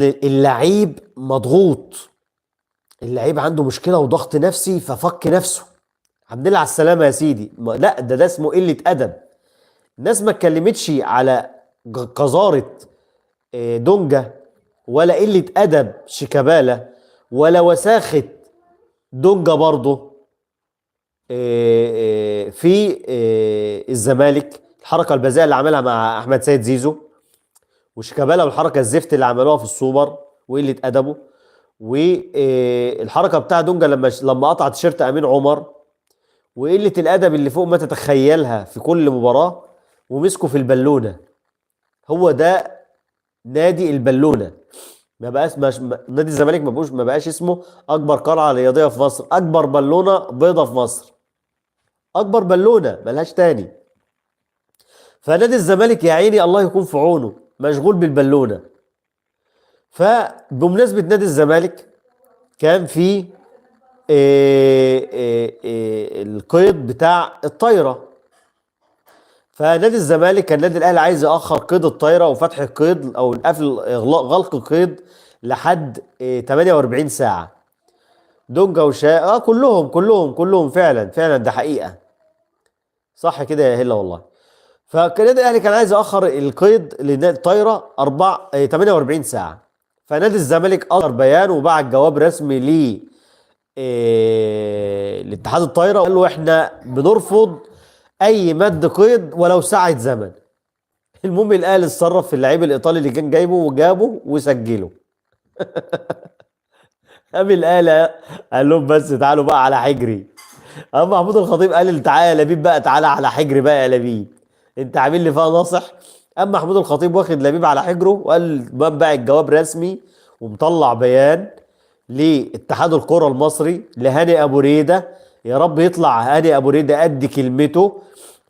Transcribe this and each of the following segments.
اللعيب مضغوط، اللعيب عنده مشكلة وضغط نفسي ففك نفسه. الحمد لله على السلامة يا سيدي. لا ده اسمه قلة ادب. الناس ما اتكلمتش على قذاره دونجا، ولا قلة ادب شيكابالا، ولا وساخة دونجا برضه في الزمالك، الحركة البذيئه اللي عملها مع احمد سيد زيزو وشيكابالا، والحركة الزفت اللي عملوها في السوبر وقلة ادبه، والحركة بتاع دونجا لما قطع تيشيرت امين عمر، وقلة الادب اللي فوق ما تتخيلها في كل مباراة، ومسكوا في البالونة. هو ده نادي البالونة. ما بقاش نادي الزمالك ما بقاش اسمه اكبر قلعه رياضية في مصر، اكبر بالونه بيضة في مصر، اكبر بالونه ملهاش تاني. فنادي الزمالك يا عيني الله يكون في عونه، مشغول بالبالونه. فبمناسبه نادي الزمالك كان في القيد بتاع الطايره. فنادي الزمالك كان النادي الاهلي عايز ياخر قيد الطايره وفتح القيد او القفل، غلق القيد لحد 48 ساعة. دونجا وشا كلهم كلهم كلهم فعلا فعلا ده حقيقة، صح كده يا هلا والله. فالنادي الاهلي كان عايز ياخر القيد للطايره 48 ساعة. فنادي الزمالك اصدر بيان وبعت جواب رسمي ل لاتحاد الطايره، وقال له احنا بنرفض اي مد قيد ولو ساعة زمن. المهم الاهلي اتصرف في اللعيب الايطالي اللي كان جايبه وجابه وسجله. قام الاهلي قال لهم بس تعالوا بقى على حجري. اما محمود الخطيب قال تعالى يا لبيب بقى، تعالى على حجري بقى يا لبيب، انت عامل لي فيها ناصح. اما محمود الخطيب واخد لبيب على حجره وقال بقى الجواب رسمي، ومطلع بيان لاتحاد الكره المصري لهاني ابو ريده. يا رب يطلع هاني ابو ريده قد كلمته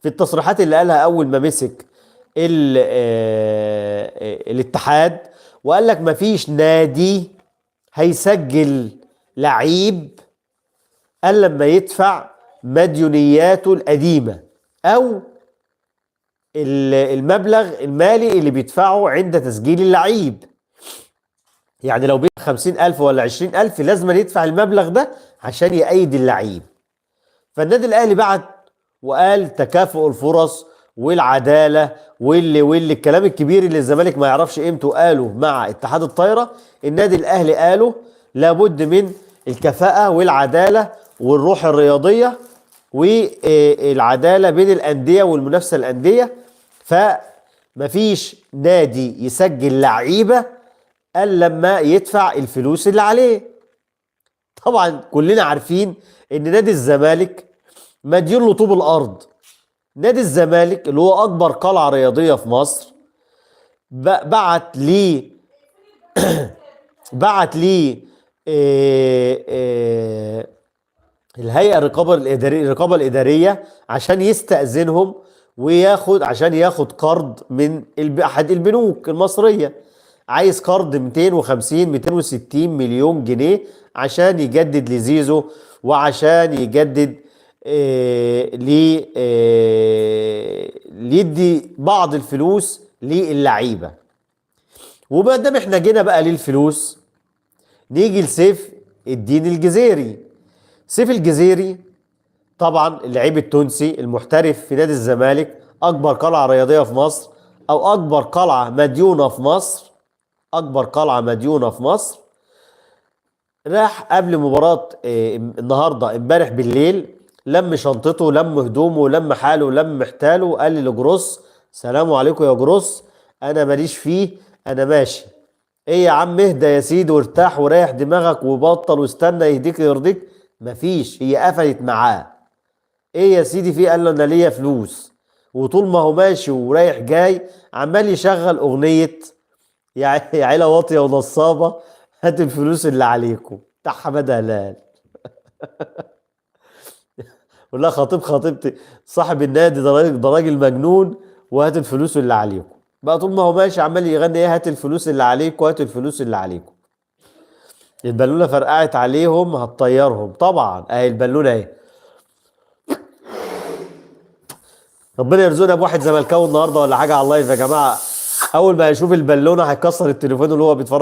في التصريحات اللي قالها اول ما مسك الاتحاد، وقال لك مفيش نادي هيسجل لعيب الا لما يدفع مديونياته القديمة او المبلغ المالي اللي بيدفعه عند تسجيل اللعيب. يعني لو بيدفع 50,000 ولا 20,000 لازم يدفع المبلغ ده عشان يأيد اللعيب. فالنادي الاهلي بعت وقال تكافؤ الفرص والعدالة واللي الكلام الكبير اللي الزمالك ما يعرفش قيمته قاله مع اتحاد الطايره، النادي الاهلي قاله لابد من الكفاءة والعدالة والروح الرياضية والعدالة بين الاندية والمنافسه الاندية. فمفيش نادي يسجل لعيبة الا لما يدفع الفلوس اللي عليه. طبعا كلنا عارفين ان نادي الزمالك مديون له طوب الارض. نادي الزمالك اللي هو اكبر قلعه رياضية في مصر بعت ليه بعت ليه الهيئة الرقابة الادارية، الرقابة الادارية عشان يستاذنهم وياخد، عشان ياخد قرض من احد البنوك المصرية. عايز قرض 250 260 مليون جنيه عشان يجدد لزيزو وعشان يجدد ليدي بعض الفلوس للعيبة. وما دام احنا جينا بقى للفلوس نيجي لسيف الدين الجزيري. سيف الجزيري طبعا اللعيب التونسي المحترف في نادي الزمالك، اكبر قلعه رياضية في مصر او اكبر قلعه مديونه في مصر، اكبر قلعه مديونه في مصر. راح قبل مباراة النهارده امبارح بالليل لم شنطته، لم هدومه، لم حاله، لم احتاله، قال لجروس سلام عليكم يا جروس، انا ماليش فيه، انا ماشي. ايه يا عم اهدى يا سيدي وارتاح وريح دماغك وبطل واستنى يهديك يرضيك. مفيش، هي قفلت معاه. ايه يا سيدي في؟ قال له انا ليا فلوس. وطول ما هو ماشي ورايح جاي عمال يشغل اغنية يا عيلة واطية ونصابة هات الفلوس اللي عليكم بتاع حمادة هلال. ولا خطيب خطيبتي صاحب النادي ده راجل مجنون وهات الفلوس اللي عليكم. بقى طول ما هو ماشي عمال يغني ايه؟ هات الفلوس اللي عليكم، هات الفلوس اللي عليكم. البالونة فرقعت عليهم هتطيرهم طبعا. اهي البالونة اهي. ربنا يرزقنا بواحد زملكاوي النهارده ولا حاجة على اللايف يا جماعة. اول ما يشوف البالونة هيكسر التليفون اللي هو بيتفرج